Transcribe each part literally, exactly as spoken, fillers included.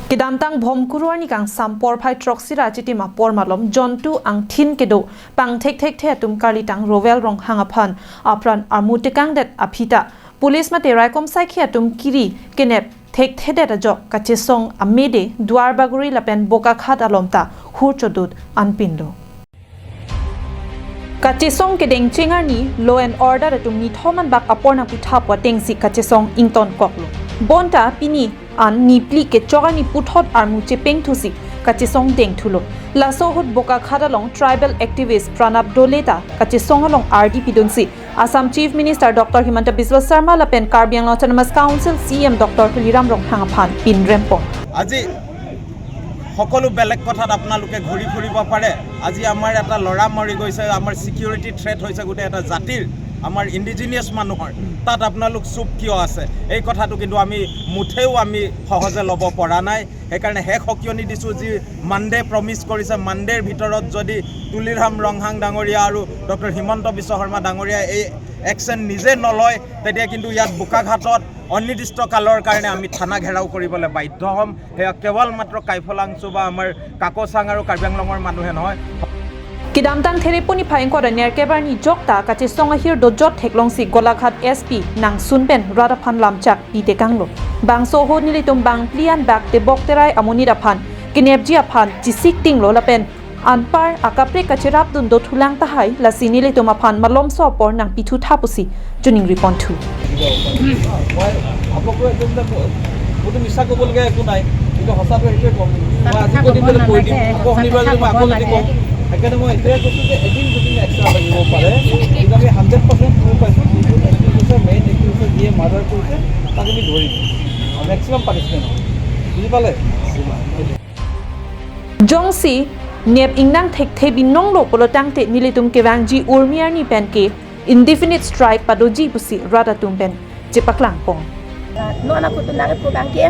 Kedamtang Bhomkuru arni kangsam porphai throksi ra achitim apor malom jontu angthin kedo pangthekthekthe atum karlitang Rowel Ronghang aphan apran armu tekangdet aphi ta police mate raikom saikhi atum kiri kenep thekthedet ajok kachesong amede Duarbagori lapen Bokakhat alom ta hur chodut anpinlo. Kachesong kedengcheng arni law and order atum nithom anbak apor nangputhap atengsi kachesong ingtonkoklo. Bonta pini an niphli kechok arni puthot armu chepengthusi kachesong dengthulo. Laso ahut Bokakhat along tribal activist Pranab Dole ta kachesong along ardi pidunsi Assam Chief Minister Doctor Himanta Biswa Sarma lapen Karbi Anglong Autonomous Council C E M Doctor Tuliram Ronghang aphan pinrempon. আজি সকলো বেলেগ কথাত আপোনালোকে ঘূৰি ফুৰিব পাৰে। আজি আমাৰ এটা ল'ৰা মৰি গৈছে, আমাৰ ছিকিউৰিটি থ্ৰেট হৈছে গোটেই এটা জাতিৰ, আমাৰ ইণ্ডিজিনিয়াছ মানুহৰ। তাত আপোনালোক চুপ কিয় আছে? এই কথাটো কিন্তু আমি মুঠেও আমি সহজে ল'ব পৰা নাই। সেইকাৰণে শেষ সকিয়নি দিছোঁ, যি মানডে প্ৰমিছ কৰিছে, মানডেৰ ভিতৰত যদি তুলিৰাম ৰংহাং ডাঙৰীয়া আৰু ডক্টৰ হিমন্ত বিশ্ব শৰ্মা ডাঙৰীয়া এই একশ্যন নিজে নলয়, তেতিয়া কিন্তু ইয়াত বোকাঘাটত অনিৰ্দিষ্ট কালৰ কাৰণে আমি থানা ঘেৰাও কৰিবলৈ বাধ্য হ'ম। সেয়া কেৱল মাত্ৰ কাইফলাংচু বা আমাৰ কাকচাং আৰু কাৰ্বি আংলঙৰ মানুহে নহয়। Kedamtang Thereponi phai ingkoi ra nerkep arni jokta kachesong ahir dojot theklongsi Golaghat S P nangsun pen rat aphan lamchak pitekanglo. Bangso ahut nelitum bangphli anbak tebok terai amonit aphan kenepji aphan chisik tinglo lapen anpar akaprek kacherapdun dothulang tahai, lasi nelitum aphan malomso apor nangpithuthap pusi choningriponthu. মই আপোনালোকক একদম যে ক- ক'তো মিছা ক'বলগীয়া একো নাই, কিন্তু সঁচাটো সেইটোৱে ক'ম। মই আজি কৈ দিম বুলি কৈ দিম, আকৌ শনিবাৰে যদি মই আকৌ যদি কওঁ, সেইকাৰণে মই এইটোৱে কৈছোঁ যে এদিন দুদিন এক্সট্ৰা লাগিব পাৰে, কিন্তু আমি হাণ্ড্ৰেড পাৰ্চেণ্ট প্ৰুফ পাইছোঁ, যিটো এক্টিভ হৈছে, মেইন এক্টিভ হৈছে, যিয়ে মাৰ্ডাৰ কৰিছে, তাক আমি ধৰিম। মেক্সিমাম পানিছমেণ্ট হ'ব। বুজি পালে? Jongsi nep ingnang thekthe binonglo pulotangte nelitum kevangji urmi arni pen ke indefinite strike padoji pusi rat atum pen chepaklangpon. Non aku tu nang pu bangke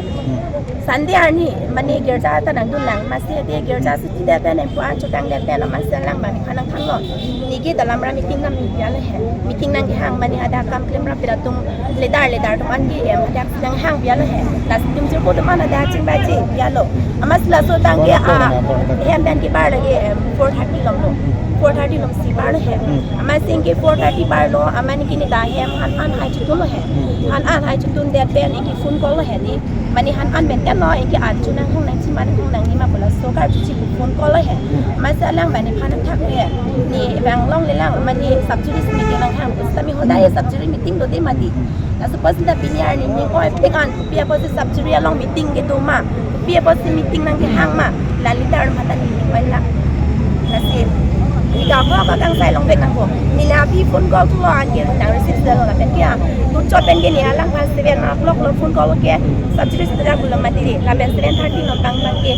Sunday arni mane girja ta nangdunlang, masi ade girja suti det pen empu an chotang det pen masi alang bang phanang khanglo. Neke dalam ra meeting nangpi alo he. Meeting nangkehang mane ada kam klemrap pi atum ledar ledar atum an ke em ada nanghang pi alo he. Lasi atum jirpo atum an ada chingbaji pi alo. Amatsi laso tangke a hem pen kebar lake em four thirty lom lo. Four thirty lom si bar lo he. Amatsi ke four thirty bar lo, amat neke ne ta hem han an hai chotun lo he. Han an hai chotun det pen neke phone call lo he di. Mane han an pen tet lo, neke an chu nanghong nangji ma nanghong nangji ma pu laso karjuji pu phone call lo he. Amatsi alang mane phan thak lo he. Ne bang longle lang mane sub judice meeting nanghang. Sami hodai sub judice meeting do de mati. Laso pas ta pini arni ne oi pek an pi apotsi sub judice along meeting kedo ma. Pi apotsi meeting nangkehang ma. Lali dar mata ne ning oi la. Lasi. Ika ho ka kangsai longvek nangpo. Neli aphi phone call thulo an ke nang receive detlo lapen ke a. Tu chot pen ke ne alang phan seven o'clock lo phone call ke. Sub judice sida pulo mati de. Lapen seven thirty non bang bang ke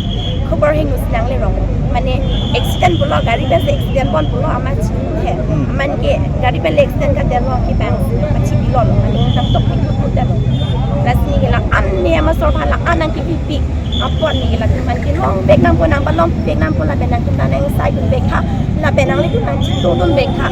khobor hengus nangle rong. Mane accident pulo gari pensi accident pon pulo amat he. Amat ke gari pen le accident kadet lo ke bang achi bilo lo. Mane nangtok ni kut kut lo. Lasi neke la an ne amat sor phan la an nangkepipi. Apot neke la atum an kelongvek nangpo, nangpalongvek nangpo lapen nangtum ta nangsai dunvek tha. Lapen nanglitum nangchitodunvek tha.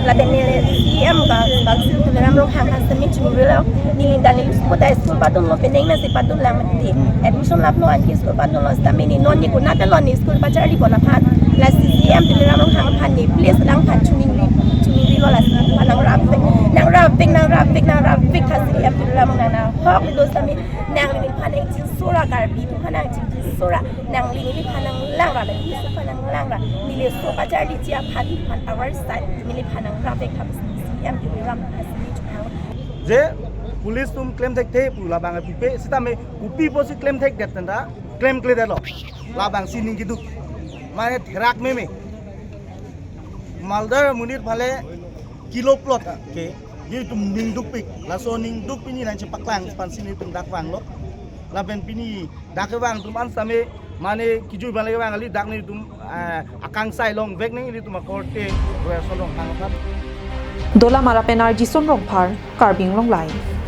Lapen neli C M ka Council Tuliram Ronghang ta semi chumrilo. Neli ta neli school ta school padunlo, penang nasi padunlang mati. Admission laplo anke school padunlo sitame ne non ne konat lo ne school pacharlipo laphan. Lasi C M Tuliram Ronghang aphan ne please alangphan choningri, choningrilo lasi phan nangrapvek, nangrapvek, nangrapvek, nangrapvek tha C M Tuliram Ronghang nanghok do sitame nangli phan nangchinsora Karbi phan nangchinsora nangli neli phan nanglangra, neli phan nanglangra, neli so pacharliji aphan phan our side neli phan nangrapvek tha C M Tuliram Ronghang asini chukang. Je police atum klem thekthe pu labang pupe sitame kopi apotsi klem thekdet tanda klemkledetlo. Labangsi ning keduk. Mane therak meme. Maldar amonit phale kilo plot ke. Nelitum ning dukpik. Laso ning dukpik ne nangchepaklang aphansi nelitum dak vanglo. Lapen pini dak kevang atum an sitame mane kejui bang le kevang kali, dak nelitum, eh, akangsai longvek nang nelitum akorte Rowel Ronghang aphan. Dolamara pen R G Son Rongphar, Karbi Anglong Live.